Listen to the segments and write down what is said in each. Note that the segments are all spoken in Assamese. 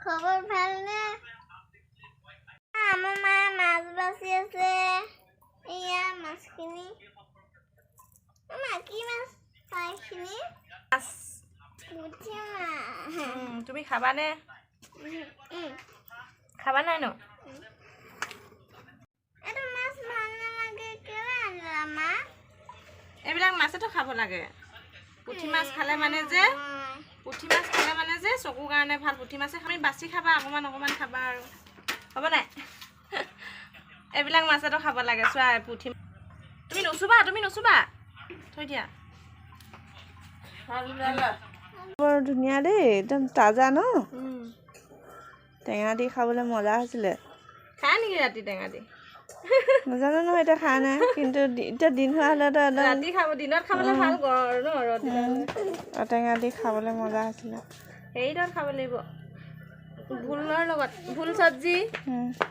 খবৰ ভালনে? আমাৰ মায়ে মাছ বাচি আছে। এয়া মাছখিনি। মা, কি মাছ এইখিনি? মাছ। পুঠি মাছ। তুমি খাবানে? খাবা নাই ন? এইটো মাছ ভাল নালাগে, কেলৈ আনিলা মা? এইবিলাক মাছেতো খাব লাগে। পুঠি মাছ খালে মানে যে, পুঠি মাছ খালে মানে যে চকুৰ কাৰণে ভাল। পুঠি মাছে আমি বাচি খাবা, অকণমান অকণমান খাবা আৰু, হ'ব নাই? এইবিলাক মাছেতো খাব লাগে। চোৱা, পুঠি তুমি নুচুবা, তুমি নুচুবা, থৈ দিয়া। বৰ ধুনীয়া দেই, একদম তাজা ন। টেঙা দি খাবলৈ মজা হৈছিলে। খাই নেকি ৰাতি টেঙা দি? নাজানো নহয়, এতিয়া খোৱা নাই, কিন্তু এতিয়া দিন হোৱা হ'লেতো একদম ৰাতি খাব, দিনত খাবলৈ ভাল ন, ৰ'দ দিলে। টেঙা দি খাবলৈ মজা হৈছিলে। হেৰিত খাব লাগিব, ভোলৰ লগত, ভোল চব্জি,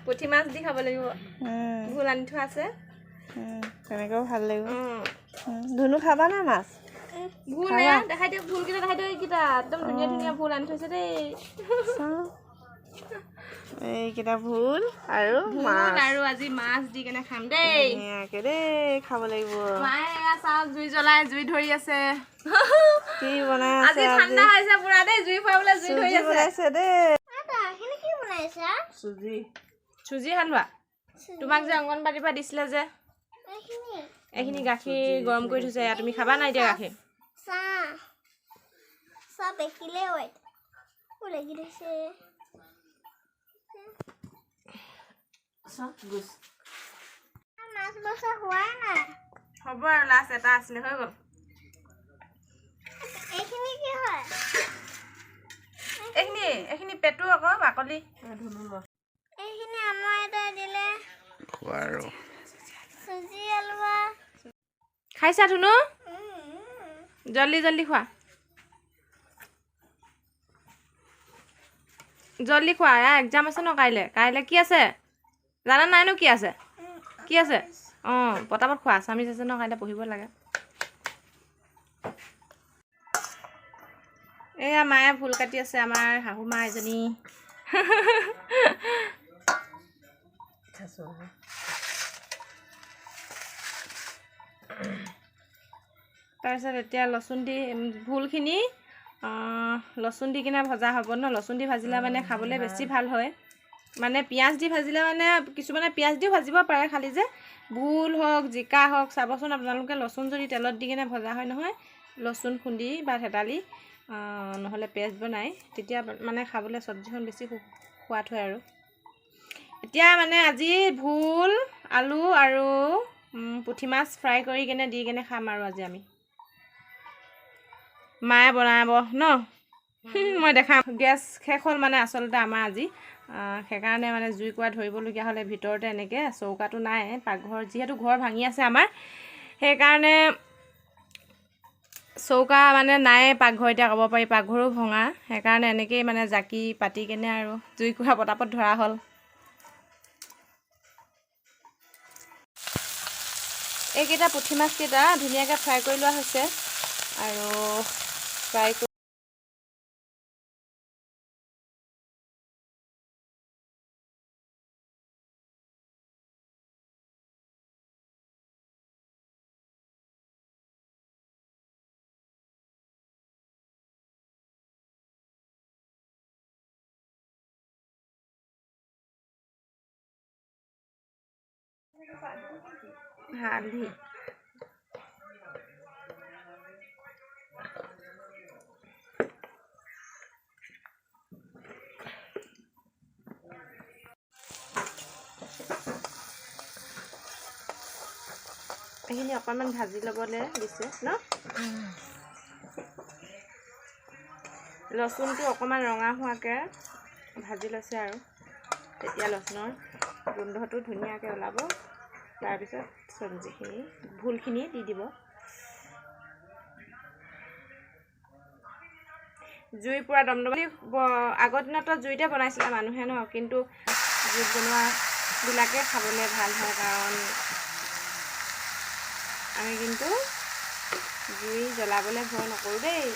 পুঠি মাছ দি খাব লাগিব। ভোল আনি থোৱা আছে। তেনেকৈও ভাল লাগিব। ধুনু, খাবা নে মাছ? ভোল এয়া দেখাই দিয়ক, ভোলকেইটা দেখাই দিয়ক। এইকেইটা একদম ধুনীয়া ধুনীয়া ভোল আনি থৈছে দেই। এইকেইটা ভোল আৰু মাছ, আৰু আজি মাছ দি কেনে খাম দেই। ধুনীয়াকে দেই খাব লাগিব। মায়ে এয়া চাওক, জুই জ্বলাই জুই ধৰি আছে। কি বনাই আছে? আজি ঠাণ্ডা হৈছে পুৰা দেই, জুই ফুৱাবলৈ জুই ধৰি আছে। বনাইছে দেই। কি বনাইছা? চুজি। চুজি হালোৱা। তোমাক যে অংগনবাড়ীৰ পৰা দিছিলে যে এইখিনি, গাখীৰ গৰম কৰি থৈছে। এয়া তুমি খাবা নাই এতিয়া গাখীৰ? চাহ চাহ দেখিলে লাগি ধৰিছে। মাছ বচা হোৱাই নাই। হ'ব আৰু, লাষ্ট এটা আছিলে, হৈ গ'ল। এইখিনি কি হয়? এইখিনি, এইখিনি পেটু আকৌ, বাকলি। এইখিনি আমাৰ এটা দিলে। আৰু চুজি হালোৱা। খাইছা ধুনু? জল্দি জল্দি খোৱা, জল্দি খোৱা। এয়া এক্সাম আছে ন কাইলৈ। কাইলৈ কি আছে জানা নাই নো? কি আছে, কি আছে? অঁ, পটাপট খোৱা। আছামিজ আছে ন কাইলৈ, পঢ়িব লাগে। এয়া মায়ে ভোল কাটি আছে, আমাৰ শাহু মা এজনী। তাৰপিছত এতিয়া লচুন দি ভোলখিনি লচুন দি কিনে ভজা হ'ব ন। লচুন দি ভাজিলে মানে খাবলৈ বেছি ভাল হয়। মানে পিঁয়াজ দি ভাজিলে মানে, কিছুমানে পিঁয়াজ দিও ভাজিব পাৰে, খালি যে ভোল হওক, জিকা হওক, চাবচোন আপোনালোকে, লচুন যদি তেলত দি কিনে ভজা হয় নহয়, লচুন খুন্দি বা থেতালি নহ'লে পেষ্ট বনাই, তেতিয়া মানে খাবলৈ চব্জিখন বেছি সোৱাদ হয়। আৰু এতিয়া মানে আজি ভোল, আলু আৰু পুঠি মাছ ফ্ৰাই কৰি কেনে দি কেনে খাম আৰু আজি আমি। মায়ে বনাব ন, মই দেখাম। গেছ শেষ হ'ল মানে আচলতে আমাৰ আজি, সেইকাৰণে মানে জুই কুৰা ধৰিবলগীয়া হ'লে ভিতৰতে এনেকৈ, চৌকাটো নাই পাকঘৰ, যিহেতু ঘৰ ভাঙি আছে আমাৰ, সেইকাৰণে চৌকা মানে নাই পাকঘৰ, এতিয়া ক'ব পাৰি পাকঘৰো ভঙা, সেইকাৰণে এনেকেই মানে জাকি পাতি কেনে আৰু জুই কুৰা পটাপট ধৰা হ'ল। এইকেইটা পুঠি মাছকেইটা ধুনীয়াকৈ ফ্ৰাই কৰি লোৱা হৈছে আৰু ফ্ৰাই হালধি এইখিনি অকণমান ভাজি ল'বলৈ দিছে ন। লচুনটো অকণমান ৰঙা হোৱাকৈ ভাজি লৈছে আৰু তেতিয়া লচুনৰ গোন্ধটো ধুনীয়াকৈ ওলাব। তাৰপিছত চব্জিখিনি, ভোলখিনি দি দিব। জুই পূৰা দমদমালি। আগৰ দিনততো জুইতে বনাইছিলে মানুহে ন, কিন্তু জুইত বনোৱাবিলাকে খাবলৈ ভাল হয়, কাৰণ আমি কিন্তু জুই জ্বলাবলৈ ভয় নকৰোঁ দেই।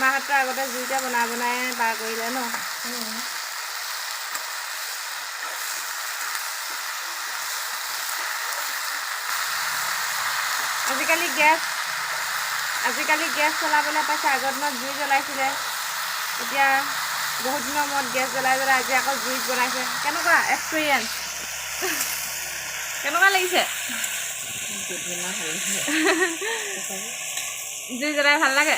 মাহঁতৰ আগতে জুইতে বনাই বনাই পাৰ কৰিলে ন। আজিকালি গেছ, আজিকালি গেছ চলাবলৈ পাইছে, আগৰ দিনত জুই জ্বলাইছিলে। এতিয়া বহুত দিনৰ মূৰত গেছ জ্বলাই জ্বলাই আজি আকৌ জুইত বনাইছে। কেনেকুৱা এক্সপিৰিয়েঞ্চ, কেনেকুৱা লাগিছে? জুই জ্বলাই ভাল লাগে।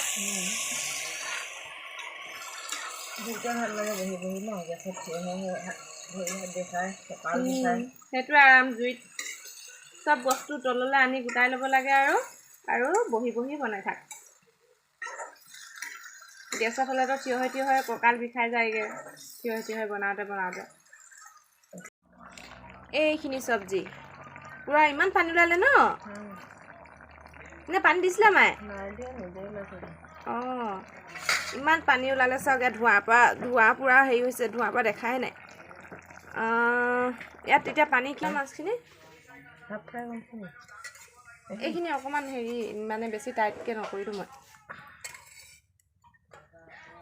সেইটোৱে আৰাম, জুইত চব বস্তু তললৈ আনি গোটাই ল'ব লাগে আৰু আৰু বহি বহি বনাই থাক। গেছত হ'লেতো থিয় হৈ থিয় হৈ কঁকাল বিষাই যায়গৈ, থিয় হৈ থিয় হৈ বনাওঁতে বনাওঁতে। এইখিনি চব্জি পূৰা ইমান পানী ওলালে ন? নে পানী দিছিলে মায়ে? অঁ, ইমান পানী ওলালে চাওক। ইয়াত ধোঁৱাৰ পৰা, ধোঁৱা পূৰা হেৰি হৈছে, ধোঁৱাৰ পৰা দেখাই নাই। ইয়াত এতিয়া পানী কিমান? মাছখিনি এইখিনি অকণমান হেৰি মানে বেছি টাইটকৈ নকৰিলোঁ মই,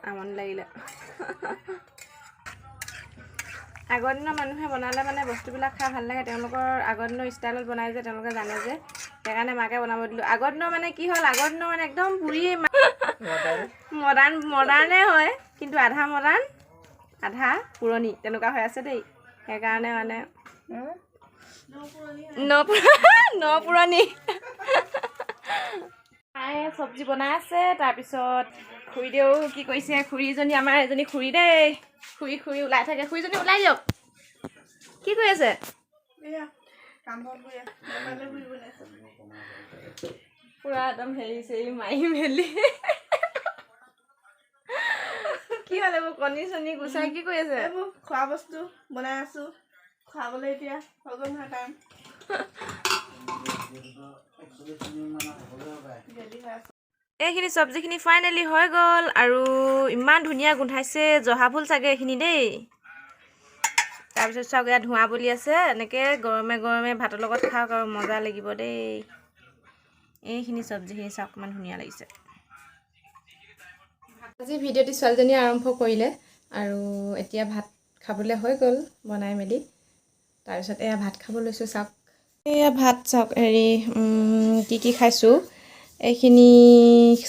আমনি লাগিলে। আগৰ দিনৰ মানুহে বনালে মানে বস্তুবিলাক খাই ভাল লাগে, তেওঁলোকৰ আগৰ দিনৰ ষ্টাইলত বনাই যে, তেওঁলোকে জানে যে, সেইকাৰণে মাকে বনাব দিলোঁ। আগৰ দিনৰ মানে কি হ'ল, আগৰ দিনৰ মানে একদম পুৰি মডাৰ্ণ, মডাৰ্ণে হয় কিন্তু আধা মডাৰ্ণ আধা পুৰণি তেনেকুৱা হৈ আছে দেই। সেইকাৰণে মানে ন পুৰণি। মায়ে চব্জি বনাই আছে, তাৰপিছত খুৰীদেউ কি কৰিছে, খুৰীজনী আমাৰ এজনী খুৰী দেই, খুৰী খুৰী ওলাই থাকে। খুৰীজনী ওলাই দিয়ক, কি কৰি আছে? পুৰা একদম হেৰি চেৰি মাৰি মেলি কি হ'ল এইবোৰ কণী চণী গুচাই কি কৰি আছে? এইবোৰ খোৱা বস্তু বনাই আছো খুৱাবলৈ, এতিয়া হৈ গ'ল নহয় টাইম। এইখিনি চব্জিখিনি ফাইনেলি হৈ গ'ল আৰু ইমান ধুনীয়া গোন্ধাইছে, জহা ফুল চাগে এইখিনি দেই। তাৰপিছত চাওক ইয়াত ধোঁৱা বলি আছে, এনেকৈ গৰমে গৰমে ভাতৰ লগত খাওক আৰু মজা লাগিব দেই। এইখিনি চব্জিখিনি চাওক ইমান ধুনীয়া লাগিছে। আজি ভিডিঅ'টি ছোৱালীজনীয়ে আৰম্ভ কৰিলে আৰু এতিয়া ভাত খাবলৈ হৈ গ'ল বনাই মেলি। তাৰপিছত এয়া ভাত খাব লৈছোঁ চাওক। এয়া ভাত চাওক, হেৰি কি কি খাইছোঁ। এইখিনি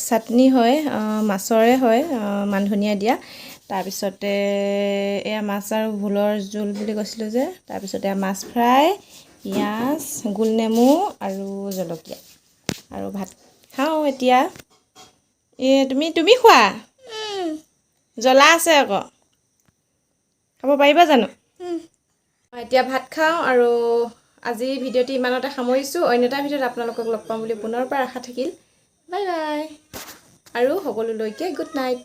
চাটনি হয়, মাছৰে হয়, মান ধনিয়া দিয়া। তাৰপিছতে এয়া মাছ আৰু ভোলৰ জোল বুলি কৈছিলোঁ যে। তাৰপিছতে এয়া মাছ ফ্ৰাই, পিঁয়াজ, গোল নেমু আৰু জলকীয়া। আৰু ভাত খাওঁ এতিয়া। এই তুমি তুমি খোৱা, জ্বলা আছে আকৌ, খাব পাৰিবা জানো? এতিয়া ভাত খাওঁ আৰু আজি ভিডিঅ'টি ইমানতে সামৰিছোঁ। অন্য এটা ভিডিঅ'ত আপোনালোকক লগ পাম বুলি পুনৰবাৰ আশা থাকিল। বাই বাই আৰু সকলোলৈকে গুড নাইট।